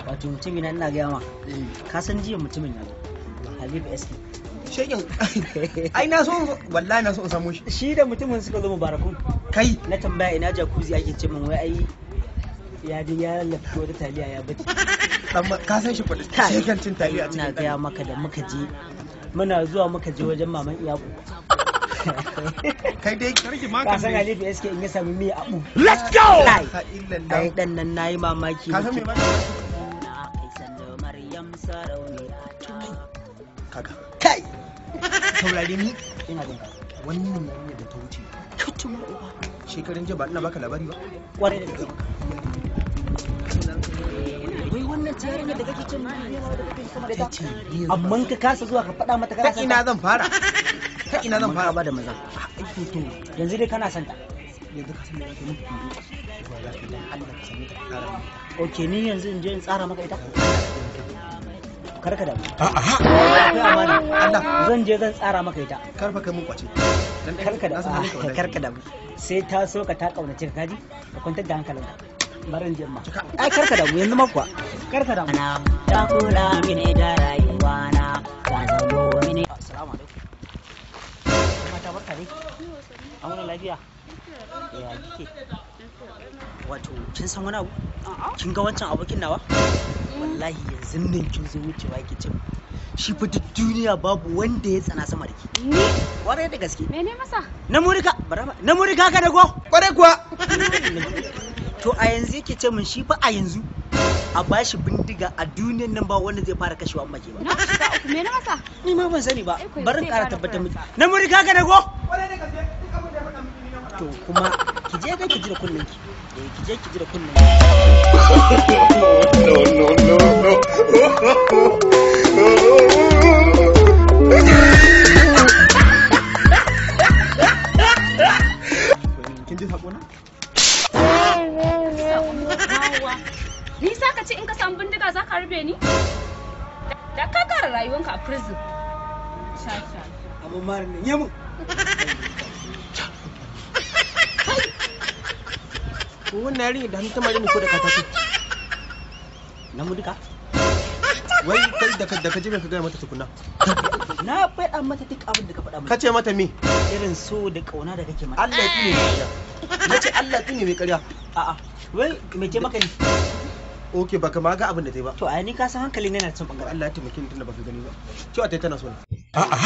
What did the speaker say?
Wato mutumin ina gaya ma. Ka san jiya mutumin ya zo. Habib SK. Shegin. Ai na so wallahi na so in samu shi. Shi da mutumin suka zo Mubarakun. Kai na tambaya ina jacuzzi ake ce min wai ai ya je ya lafi wata taliya ya bace. Ka san shi kuɗi. Shegen cin taliya a cikin. Ina gaya maka da muka je muna zuwa muka je wajen maman Iyaku. Kai dai karki ma ka san Halifu SK in ya sami miya abu. Let's go. Ai dan nan nayi mamaki. Ka san me ba? Kaga. Kai. Saurare ni. Ina jin ka. Wannan yarinyar da ta wuce. Kutum uba. Shekarun jiya ba ina baka labari ba. Kwarai da gaske. Wai wannan yarinyar da kake cin da kake sama da ita. Amma ka kasa zuwa ka faɗa mata kana Ta ina zan fara? Ta ina zan fara? Ba da maza. To yanzu dai kana son ta. Yanzu ka san me zaka yi? Zuwa za ka dan Allah ka same ta ka tsara mata. Okay, ni yanzu in je in tsara maka ita. Karka da. A'a. Akwai amana. Allah. Zan je zan tsara maka ita. Karfa kai mun kwace. Karka da. Karka da. Sai ta so ka ta kaunace ka kaji? Ka kwantar da hankalinka. Bari in je ma. Ai karka da mu yanzu ma kuwa. Karka da mu. Ta kula mini da rayuwana ta zamo mini. Assalamu alaikum. Mata barka dai. An wani lafiya? Ya kike? Wato kin san wani abu? Kin ga wancan abokin nawa? Wallahi yanzu nan kin zo wucewa yake ce shi fa duk duniya babu wanda ya tsana sama da ke. Ni? Kwarai da gaske. Mene masa? Na murika, bara na murika ka da go. Kwarai kuwa. To a yanzu yake ce min shi fa a yanzu a bashi bindiga a duniyan nan ba wanda zai fara kashewa in ba ke ba. Na shiga uku mene masa? Ni ma ban sani ba. Barin ƙara tabbatar miki. Miki. Na murika ka da go. Kwarai da gaske duk abin da ya faɗa miki ni na faɗa. To kuma ki je kai ki ji da kunnen ki. Eh ki je ki ji da kunnen ki. No, no, no, no. Kin ji sako na? Ni sa ka ce in ka samu bindiga za ka harbe ni? Da ka kara rayuwanka a prison. Sha sha. Amma marin nan yamin. Ko wannan yarinyar da hannu ta mare ni ko da katako. Na murika? Wai kai da ka je me ka gaya mata tukuna? Na faɗa mata duk abin da ka faɗa mata. Ka ce mata me? Irin so da ƙauna da kake mata. Allah ya tsine mai ƙarya. Na ce Allah ya tsine mai ƙarya. A'a. Wai me ce maka ni? Okay baka ma ga abin da ta yi ba. To ai ni ka san hankali na yana cin bangaren. Allah ya taimake ni tunda baka gani ba. Cewa ta yi tana so na. A'a.